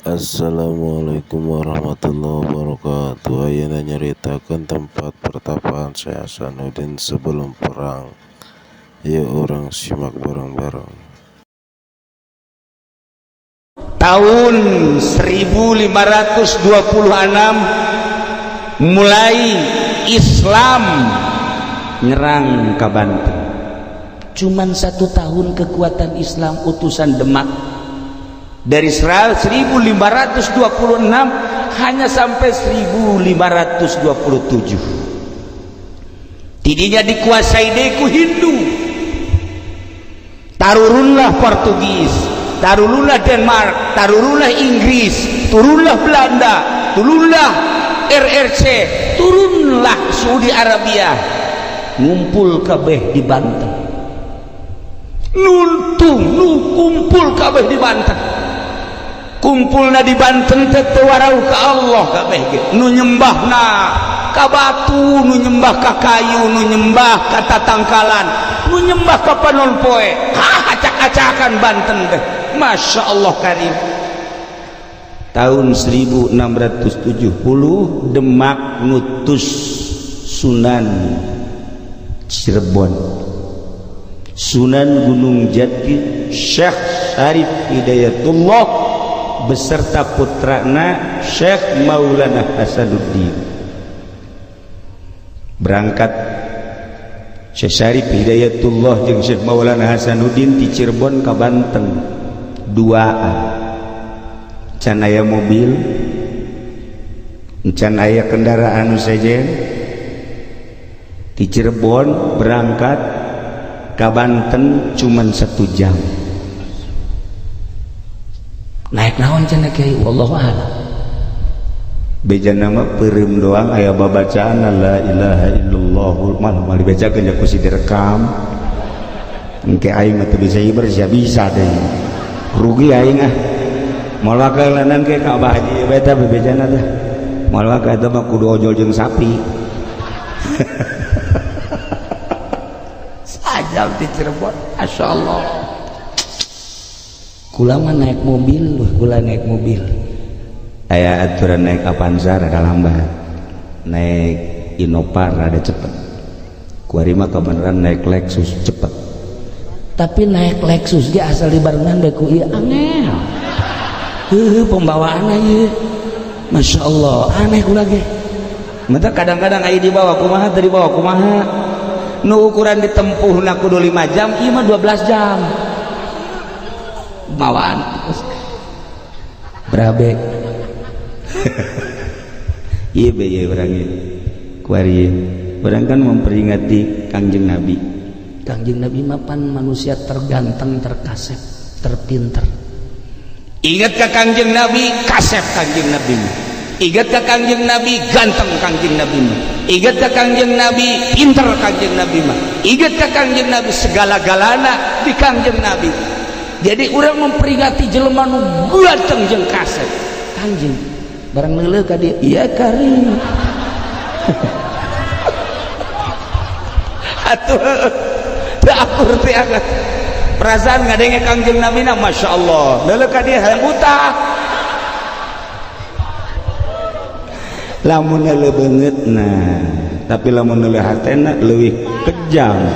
Assalamualaikum warahmatullahi wabarakatuh. Ayeuna nyaritakeun tempat pertapaan Syekh Hasanuddin sebelum perang. Yuk urang simak bareng-bareng. Tahun 1526 mulai Islam nyerang ke Banten. Cuman satu tahun kekuatan Islam, utusan Demak dari 1526 hanya sampai 1527 tidinya dikuasai deku Hindu. Tarurunlah Portugis, tarurunlah Denmark, tarurunlah Inggris, turunlah Belanda, turunlah RRC, turunlah Saudi Arabia, ngumpul kabeh di Banten. Nuntung nu kumpul kabeh di Banten, kumpulna di Banten teh teu warau ka Allah kabeh ge. Nu nyembahna ka batu, nu nyembah ka kayu, nu nyembah ka tatangkalan, nu nyembah ka panon poe. Ha, acak-acakan Banten teh. Masya Allah karim. Tahun 1670 Demak ngutus Sunan Cirebon, Sunan Gunung Jati, Syekh Syarif Hidayatullah beserta putrana Syekh Maulana Hasanuddin. Berangkat Syekh Syarif Hidayatullah jeung Syekh Maulana Hasanuddin di Cirebon ke Banten duaan. Can aya mobil, can aya kendaraan saja. Di Cirebon berangkat ke Banten cuman 1 jam. Naik naon cenah, Kiai? Wallahu a'lam. Beja nama peureum doang, aya babacaan la ilaha illallah malah mal dibacakeun ku si direkam. Engke aing mah teu bisa iber sia bisa deui, rugi aing ah. Moal wakalanan ke ka Abah Haji beta bebejana teh, moal wakal eta mah kudu ojol jeung sapi. Sajam di Cirebon, masyaallah. Kula mah naik mobil, wah, kula naik mobil. Aya aturan, naik Avanza rada lambat, naik Innova rada cepet. Kuari mah kebenaran naik Lexus cepet. Tapi naik Lexus ge asal dibarengan bae ku ieu angel. Heuh, pembawaan ieu. Masya Allah, aneh kula ge. Mata kadang-kadang aya dibawa kumaha teu dibawa kumaha. Nu ukuran ditempuhna kudu 5 jam, ieu mah 12 jam. Bawaan berabe. Iya be, ieu urang ieu. Kuari urang kan memperingati Kangjeng Nabi. Kangjeng Nabi mapan manusia terganteng, terkasep, terpinter. Ingat ke Kangjeng Nabi, kasep Kangjeng Nabi. Ingat ke Kangjeng Nabi, ganteng Kangjeng Nabi. Ingat ke Kangjeng Nabi, pinter Kangjeng Nabi mah. Ingat ke Kangjeng Nabi, segala-galana di Kangjeng Nabi. Jadi orang memperingati jelema nu ganteng jeung kasep Kangjeng, barang neuleuh ka dieu, iya karim. Atuh teu akur teh perasaan ngadenge Kangjeng Nabi na Masya Allah, neuleuh ka dieu hayang utah. Lamun neuleuh beungeutna, tapi lamun neuleuh hatena leuwih kejam.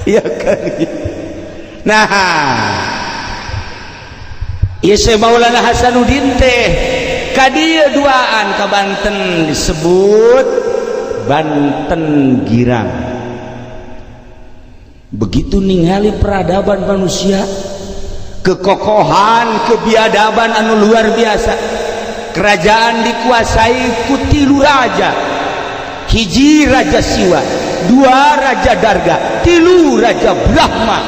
Ya kali. Nah, ieu Syekh Maulana Hasanuddin teh ka dieu duaan ka Banten, disebut Banten Girang. Begitu ningali peradaban manusia, kekokohan, kebiadaban anu luar biasa. Kerajaan dikuasai ku 3 raja. Hiji Raja Siwa, 2 Raja Darga, 3 Raja Brahma,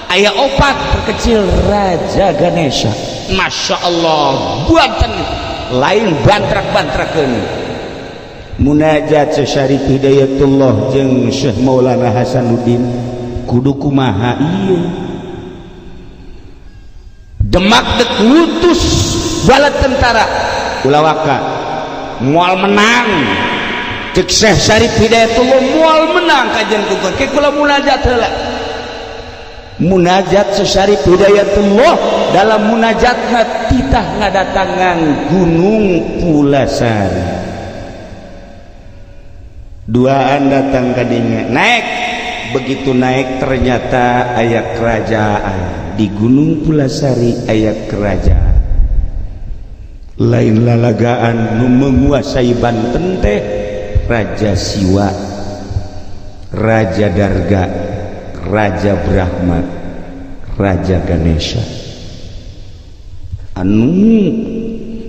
aya 4 terkecil Raja Ganesha. Masya Allah, Banten lain bantrak-bantrakeun. Munajat Syekh Syarif Hidayatullah jeung Syekh Maulana Hasanuddin kudu kumaha ieu. Demak dek ngutus bala tentara ulah waka moal menang. Cek Syekh Syarif Hidayatullah moal menang kajian kukur ke kula munajat heula. Munajat Syekh Syarif Hidayatullah, dalam munajatna titah ngadatangan Gunung Pulasari, duaan datang kadinya, naik. Begitu naik, ternyata aya kerajaan di Gunung Pulasari. Aya kerajaan, lain lalagaan, nu menguasai Banten teh Raja Siwa, Raja Darga, Raja Brahma, Raja Ganesha, anu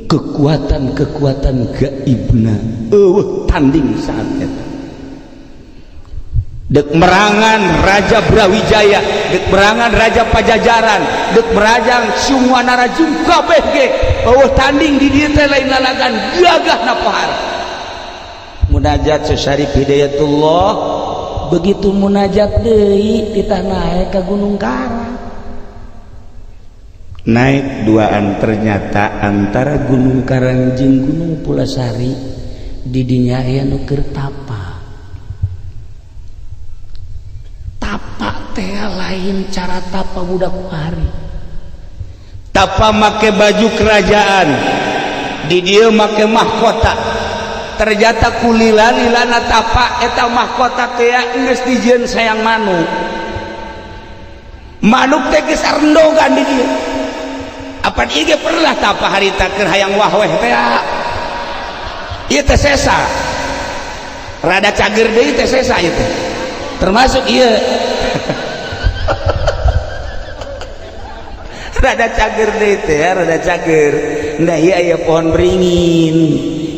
kekuatan-kekuatan gaibna euweuh tanding saat eta. Dek merangan Raja Brawijaya, dek merangan Raja Pajajaran, dek merajang semua narajung kabeh ge euweuh tanding di dieu teh, lain lalagan, gagah napahar. Munajat Syekh Syarif Hidayatullah, begitu munajat deui, titah naik ke Gunung Karang. Naik duaan, ternyata antara Gunung Karang jeung Gunung Pulasari didinya aya nu keur tapa. Tapa teh lain cara tapa budak kuari. Tapa make baju kerajaan, di dieu make mahkota. Ternyata kulila lilana tapa, eta mahkota teh geus dijieun sayang manuk. Manuk teh geus arendogan di dieu. Apa ieu ge pernah tapa harita keur hayang wahweh teh? Ieu teh sesa, rada cager deui teh sesa. Ieu teh termasuk ieu rada cager deui teh ya, rada cager. Nah, ieu aya pohon beringin,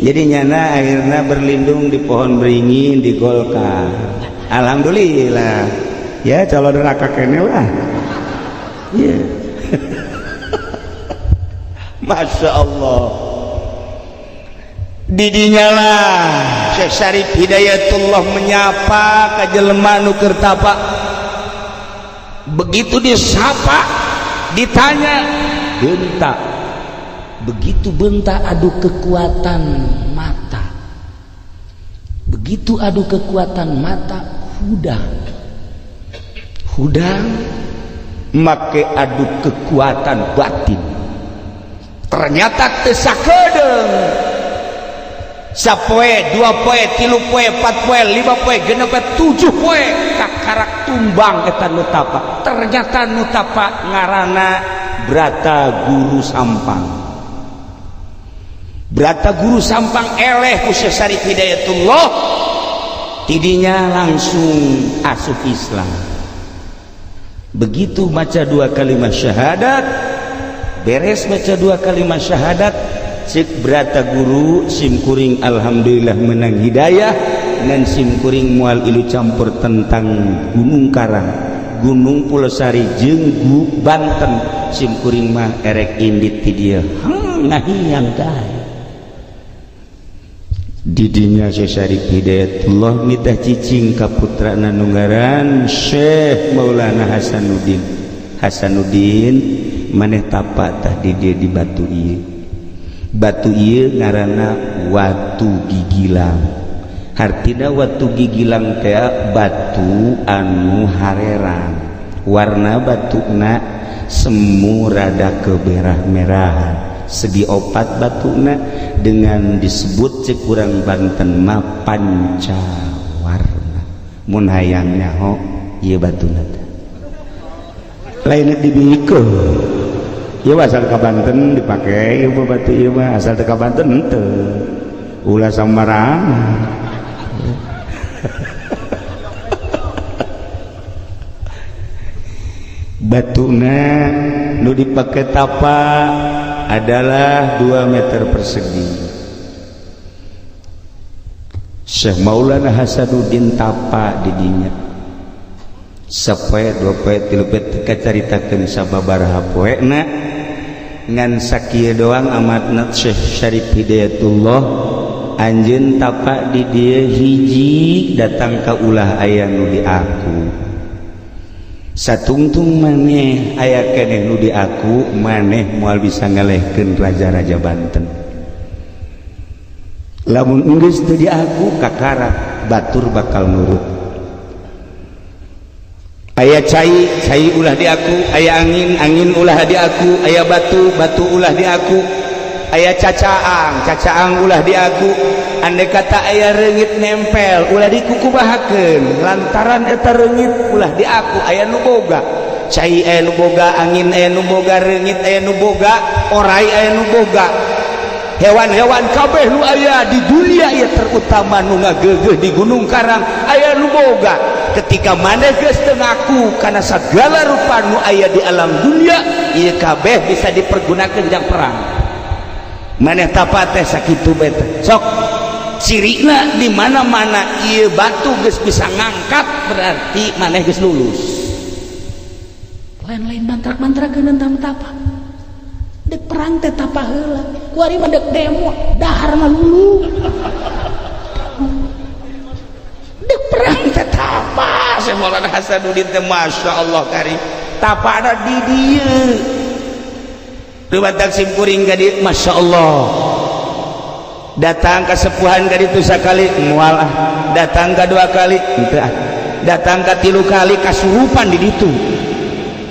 jadi nyana akhirnya berlindung di pohon beringin di Golkar. Alhamdulillah ya, calon neraka kene lah ya. Masya Allah, didinya lah Syekh Syarif Hidayatullah menyapa ka jelema nu keur tapa. Begitu disapa, ditanya, bentak. Begitu bentak, adu kekuatan mata. Begitu adu kekuatan mata, hudang hudang make adu kekuatan batin, ternyata teu sakedeung. Sapoe, 2 poe, 3 poe, 4 poe, 5 poe, 6 poe, 7 poe, kakarak tumbang eta nu tapa. Ternyata nu tapa ngaranna Brata Guru Sampang. Brata Guru Sampang eleh ku Syekh Syarif Hidayatullah, tidinya langsung asup Islam. Begitu maca dua kalimat syahadat, beres baca dua kalimat syahadat, cek Brata Guru, "Simkuring alhamdulillah menang hidayah dan simkuring mual ilu campur tentang Gunung Karang, Gunung Pulosari jeung Banten. Simkuring mah erek indit ti dieu." Ngahiang kae didinya. Syekh Syarif Hidayatullah nitah cicing ka putrana nu ngaran Syekh Maulana Hasanuddin. "Hasanuddin, maneh tapa tah di dieu, di batu ieu." Batu ieu ngaranna Watu Gigilang. Hartina Watu Gigilang teh batu anu harerang, warna batuna semu rada kemerah-merahan, segi opat batuna, dengan disebut cek urang Banten mah panca warna. Mun hayang nyaho, ieu batuna teh lain dibikeun. Ieu asal ka Banten dipake ieu mah, batu ieu mah asal teu ka Banten henteu, ulah sambarangan. Batuna nu dipake tapa adalah 2 meter persegi. Syekh Maulana Hasanuddin tapa didinya sapoe, 2 poe, 3 poe, teu kacaritakeun sababaraha poena, ngan sakieu doang amatna. Syekh Syarif Hidayatullah anjeun tapa di dieu hiji datang ka ulah aya nu di aku. Satungtung maneh aya keneh nu di aku, maneh moal bisa ngalehkeun raja-raja Banten. Lamun geus teu di aku, kakara batur bakal nurut. Aya cai, cai ulah diaku. Aya angin, angin ulah diaku. Aya batu, batu ulah diaku. Aya cacaang, cacaang ulah diaku. Andai kata aya reungit nempel, ulah dikukumahakeun, lantaran eta reungit ulah diaku aya nu boga. Cai aya nu boga, angin aya nu boga, reungit aya nu boga, orai aya nu boga, hewan-hewan kabeh nu aya di dunia ieu, terutama nu ngageugeuh di Gunung Karang, aya nu boga. Ketika maneh geus teu ngaku kana segala rupa nu aya di alam dunia ieu kabeh bisa dipergunakan jang perang, maneh tapa teh sakitu bae teh. Sok cirina di mana-mana ieu batu geus bisa ngangkat, berarti maneh geus lulus. Lain-lain mantrak-mantrakeun tentang tapa. Dek perang teh tapa heula. Kuari mah dek demo, dahar mah lulu. Dek perang teh tapa. Syekh Maulana Hasanuddin teh, Masya Allah, kari tapana di dieu. Rumatak simkuring ka dieu, Masya Allah, datang kasepuhan ka ditu sakali, moal ah. Datang ka dua kali, henteu ah. Datang ka tilu kali, kasurupan di ditu,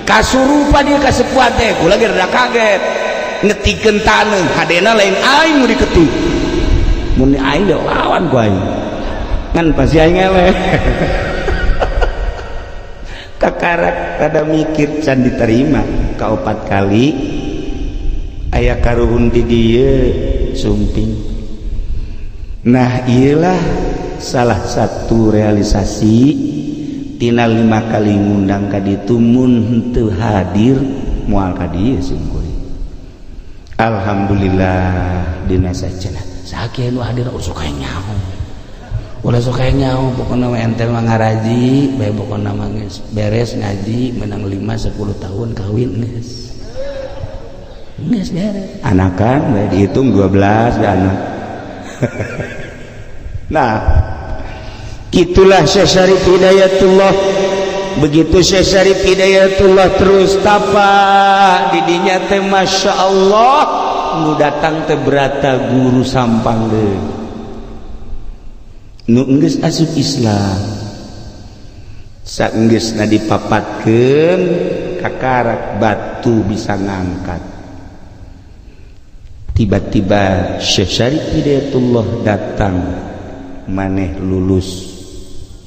kasurupan dia kasepuhan teh. Kula ge rada kaget, ngetikeun taneuh, hadena lain aing nu diketik. Mun aing da lawan ku aing, ngan pasti aing eleh. Kakarak rada mikir, can diterima. Kaopat kali aya karuhun di dieu sumping. Nah, iyalah salah satu realisasi tina lima kali ngundang ka ditu. Mun henteu hadir, moal ka dieu simkuring. Alhamdulillah dina sacenah. Sakieu nu hadir ulah sok nyaho, ulah sok nyaho. Pokona mah ente mah ngaraji bae, pokona mah geus beres ngaji menang 5 10 tahun kawin, geus geus beres. Anakan bae dihitung 12 ya anak. Nah, itulah Syekh Syarif Hidayatullah. Begitu Syekh Syarif Hidayatullah terus tapa didinya teh, Masya Allah, nu datang teh berata guru Sampang deui nu geus asup Islam. Saenggeusna dipapatkeun, kakarak batu bisa ngangkat. Tiba-tiba Syekh Syarif Hidayatullah datang, "Maneh lulus,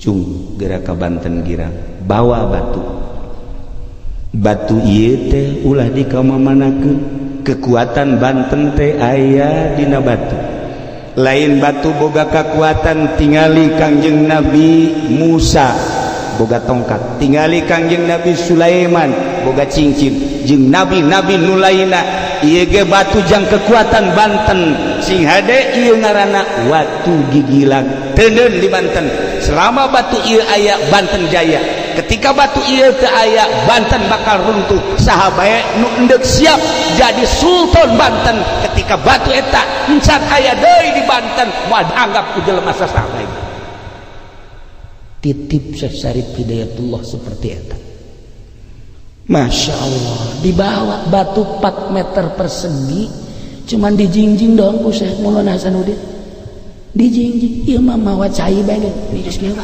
cung, geura ka Banten Girang, bawa batu. Batu ieu teh ulah dikamamanakeun. Kekuatan Banten teh aya dina batu. Lain batu boga kekuatan, tingali Kangjeng Nabi Musa boga tongkat, tingali Kangjeng Nabi Sulaiman boga cincin, jeung nabi-nabi nu lainna. Ieu ge batu jang kekuatan Banten. Sing hade, ieu ngaranna watu gigilang, teuneun di Banten. Selama batu ieu aya, Banten jaya. Ketika batu ieu teu aya, Banten bakal runtuh. Saha bae nu endek siap jadi sultan Banten, ketika batu eta encan aya deui di Banten, moal dianggap ku jelema saha bae." Titip Syekh Syarif Hidayatullah seperti eta. Masya Allah, dibawa batu 4 meter persegi, cuman dijingjing doang ku Syekh Maulana Hasanuddin, dijingjing. Ieu mah mawa cai bae ge geus kieu.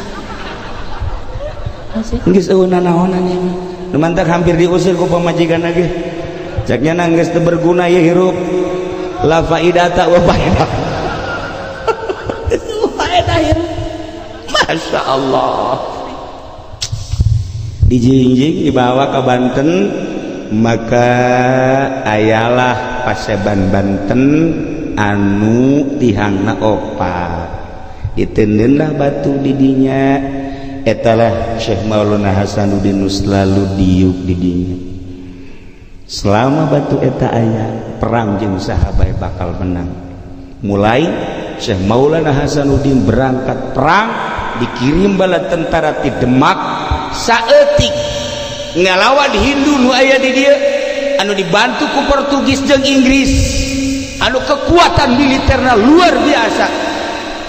Geus eueuh nanaonan ieu mah. Nu mantak hampir diusir ku pamajikan lagi. Ceknya geus teu berguna ieu hirup. La faidata wa faedah. Faedah hirup. Masya Allah. Dijingjing, dibawa ke Banten, maka ayalah paseban Banten anu tihangna opat. Diteundeunlah batu didinya. Etalah Syekh Maulana Hasanuddin nu selalu diuk didinya. Selama batu eta aya, perang jeung saha bae bakal menang. Mulai Syekh Maulana Hasanuddin berangkat perang, dikirim bala tentara ti Demak saeutik ngalawan Hindu nu aya di dieu anu dibantu ku Portugis jeung Inggris, anu kekuatan militerna luar biasa.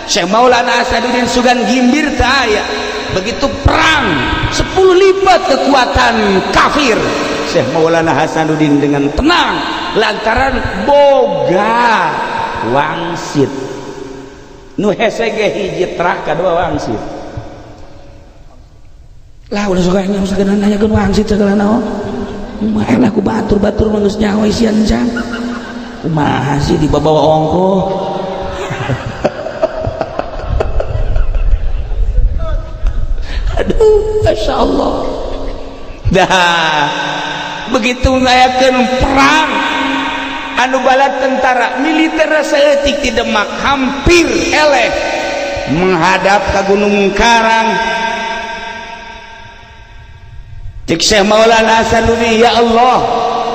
Syekh Maulana Hasanuddin sugan gimbir teu aya. Begitu perang 10 lipat kekuatan kafir, Syekh Maulana Hasanuddin dengan tenang lantaran boga wangsit. Nu hese ge hiji, terah kadua wangsit. Lah ulah sok aya sagala nanyakeun wangsit segala naon. Kumaha lah ku batur-batur mah geus nyaho isian can. Kumaha sih dibawa ongko. Aduh, Masya Allah. Dah begitu ngayakeun perang anu bala tentara militer saeutik di Demak hampir eleh menghadap ke Gunung Karang. Cek Syekh Maulana Hasanuddin, ya Allah,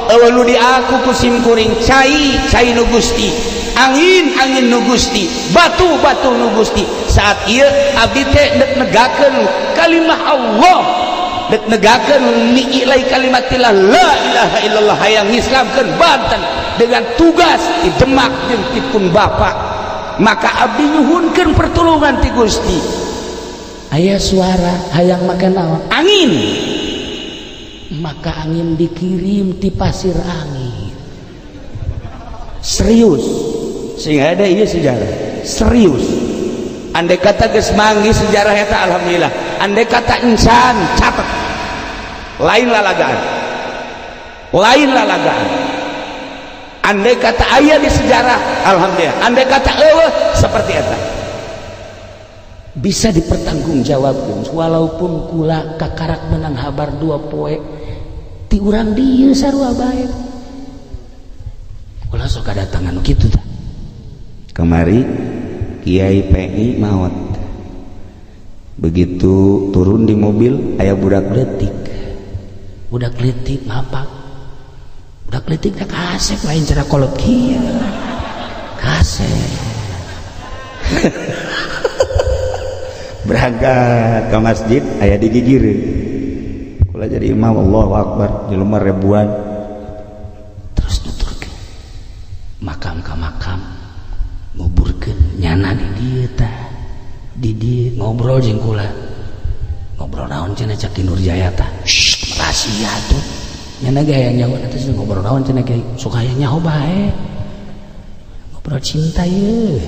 eueuh nu di aku ku simkuring cai cai nu Gusti, angin angin nu Gusti, batu batu nu Gusti. Saat ieu abdi teh dek negakeun kalimah Allah, dek negakeun niilai kalimatillah la ilaha illallah, hayang ngislamkeun Banten dengan tugas di Demak jeung ti pun Bapak. Maka abdi nyuhunkeun pertolongan ti Gusti. Aya suara hayang make naon? Angin. Maka angin dikirim ti pasir angin. Serius sehingga ada iya sejarah serius. Andai kata geus manggih sejarah eta alhamdulillah, andai kata insan catat lain lalagaan, lain lalagaan. Andai kata aya di sejarah alhamdulillah, andai kata eueuh seperti eta bisa dipertanggungjawabkan. Walaupun kula kakarak menang habar dua poe ti urang dieu sarua bae. Kula sok kadatangan kitu tah. Kemari Kiai PI maot, begitu turun di mobil aya budak leutik, budak leutik ngapak, budak leutik teh kasep lain cara kolot kieu kasep. Berangkat ke masjid aya digigireun kula jadi imam, Allahu akbar, jelema ribuan. Terus nuturkeun makam ka makam nguburkeun nyana di dieu tah, di dieu ngobrol jeung kula, ngobrol naon cenah cak Ki Nurjaya tah, rahasia tuh nyana ge hayang nyaho teh ngobrol naon cenah kiai, sok hayang nyaho bae ngobrol cinta ye.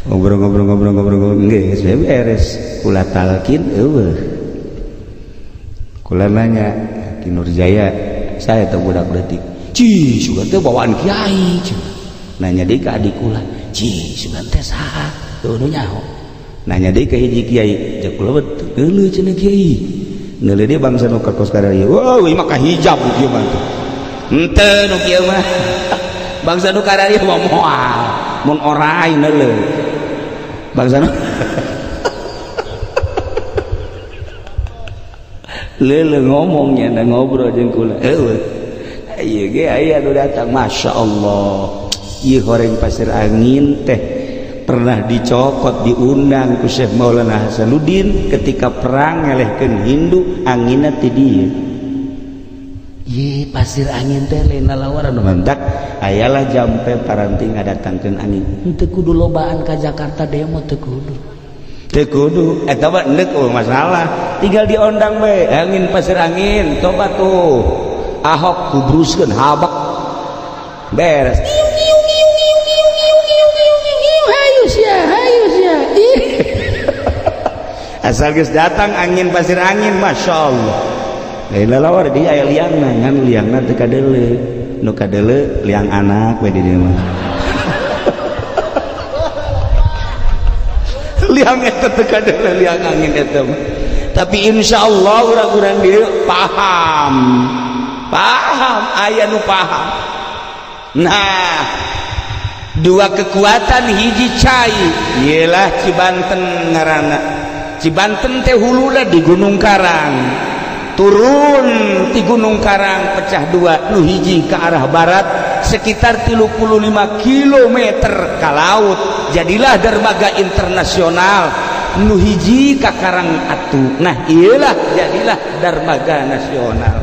Ngobrol-ngobrol-ngobrol-ngobrol geus beres kula talkin eueuh. Kula nanya Ki Nurjaya, saya teh budak leutik, ci sugan teh bawaan kiai cenah. Nanya deui ka adik kula, ci sugan teh saha? Teu nu nyaho. Nanya deui ka hiji kiai, cek kula betul neuleuh cenah kiai. Neuleuh deui bangsa nu ka kos kararieu. Wah, ieu mah kahijab kieu mah tuh. Henteu nu kieu mah. Bangsa nu kararieu mah moal, mun orai neuleuh. Bangsa nu leuleuh ngomongnya na ngobrol jeung kula. Eueuh. Ieu ge aya nu datang, Masya Allah. Ieu horeng pasir angin teh pernah dicokot, diundang ku Syekh Maulana Hasanuddin ketika perang ngelehkeun Hindu, anginna ti dieu. Ye pasir angin teh lain lalawaran mantak ayalah jampe paranti ngadatangkeun angin. Henteu kudu lobaan ka Jakarta demo teu kudu. Teu kudu eta mah endek oh masalah, tinggal diondang bae angin pasir angin coba tuh Ahok kubruskeun habak beres. Hayu sia, hayu sia. Asal geus datang angin pasir angin Masya Allah. Lain lalawar di aya liangna ngan liangna teu kadeuleu, nu kadeuleu liang anak we di dieu mah. Liang eta teu kadeuleu liang angin eta mah. Tapi insyaallah urang-urang dieu paham. Paham, aya nu paham. Nah, dua kekuatan hiji cai ialah Cibanten ngaranna. Cibanten teh huluna di Gunung Karang. Turun di Gunung Karang pecah dua, nu hiji ke arah barat sekitar 35 km ke laut, jadilah dermaga internasional. Nu hiji ka Karang Atu, nah iyalah jadilah dermaga nasional.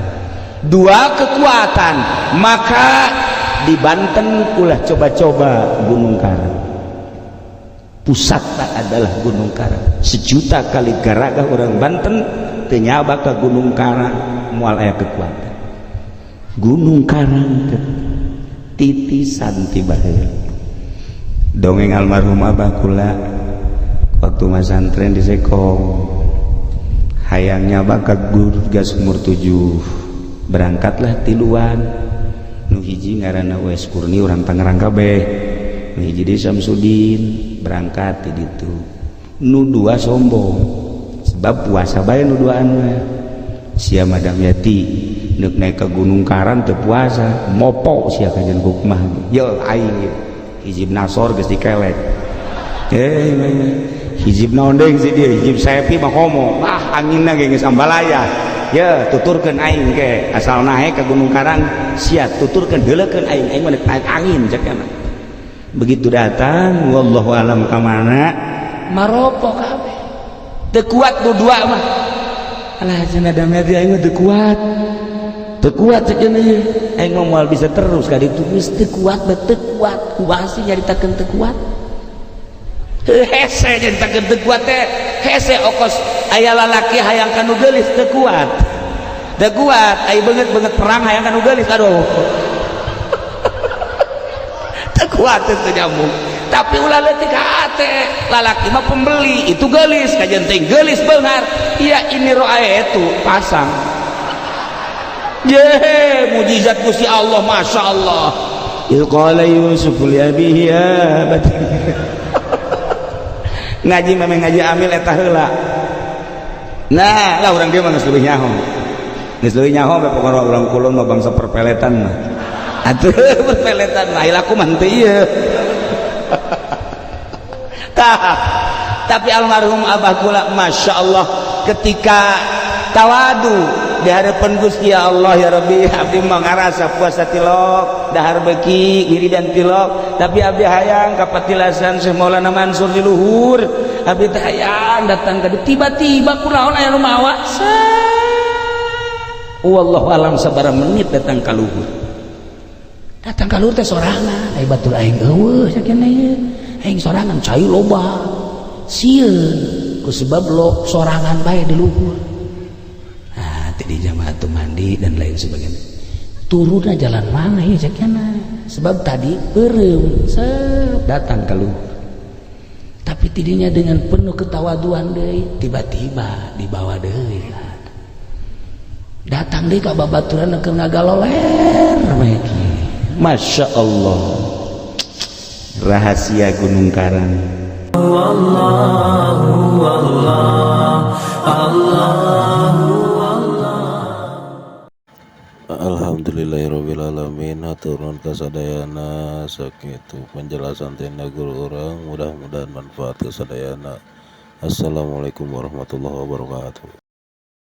Dua kekuatan, maka di Banten ulah coba-coba Gunung Karang. Pusatna adalah Gunung Karang. Sejuta kali garaga orang Banten teu nyaba ka Gunung Karang moal aya kekuatan. Gunung Karang teh titisan ti baheula. Dongeng almarhum abah kula waktu Waktu masantren di Sekong, hayangnya bakat gas umur 7, berangkatlah tiluan. Nu hiji ngaranna Uwais Kurni, urang Tangerang kabeh, nu hiji di Samsudin. Berangkat di ditu, nu dua sombong sebab puasa bae. Nu duaan mah sia Madam Yati neuk naik ke Gunung Karang teu puasa, mopo sia kajian hukmah. Yo aing ye hizib nasor geus dikelek, eh hizib naon deui si dia, hizib sepi mah komo ah anginna ge geus ambalaya. Ya tuturkeun aing ke asal naik ke Gunung Karang, sia tuturkeun, heuleukeun aing, aing mah naik angin cek mah. Begitu datang, wallahu alam ka mana, maropo kabeh, teu kuat nu dua mah. Alah, cenah Damyati, aing mah teu kuat, teu kuat cek ieu, aing mah moal bisa terus ka ditu. Geus teu kuat bae, teu kuat. Kumaha sih nyaritakeun teu kuat? Hese nyaritakeun teu kuat teh hese, okos aya lalaki hayang ka nu geulis, teu kuat, teu kuat. Aya beungeut-beungeut perang hayang ka nu geulis, aduh, teu kuat, teu nyambung. Tapi ulah leutik hate, lalaki mah pembeli itu geulis, kajian teh geulis beunghar. Iya, ini roa itu pasang ye mujizat Gusti Allah, Masya Allah. Idh qala Yusuf li abihi ya abati. Ngaji memang ngaji amil eta heula. Nah, lah urang dia mah geus leuwih nyaho. Geus leuwih nyaho bae pokona, urang kulon mah bangsa perpeletan mah. Atuh perpeletan mah laku mah henteu ieu. Tah, tapi almarhum abah kula, Masya Allah, ketika tawadu di hadapan Gusti, ya Allah, ya Rabbi, abdi mah ngarasa puasa tilok, dahar beki wiridan tilok, tapi abdi hayang kapatilasan Syekh Maulana Mansur di luhur, abdi teh hayang datang ka. Tiba-tiba kunaon aya nu mawa, wallahu alam sabaraha menit datang ka luhur. Datang ka luhur teh sorangan, ai batur aing eueuh sakieu ieu, aing sorangan, cai loba, sieun ku sebab lo sorangan bae di luhur. Nah, tadi jamaah tuh mandi dan lain sebagainya. Turunnya jalan mana ya sakieu, sebab tadi beureum set datang ke luhur. Tapi tidinya dengan penuh ketawaduan deui, tiba-tiba dibawa deui, datang deui ka babaturan keur ngagaloler bae. Masya Allah, rahasia Gunung Karang. Allahu Allah Allahu Allah. Alhamdulillahirobbilalamin, hatur nuhun kasadayana. Sakitu penjelasan tina guru urang, mudah-mudahan manfaat kasadayana. Assalamualaikum warahmatullahi wabarakatuh.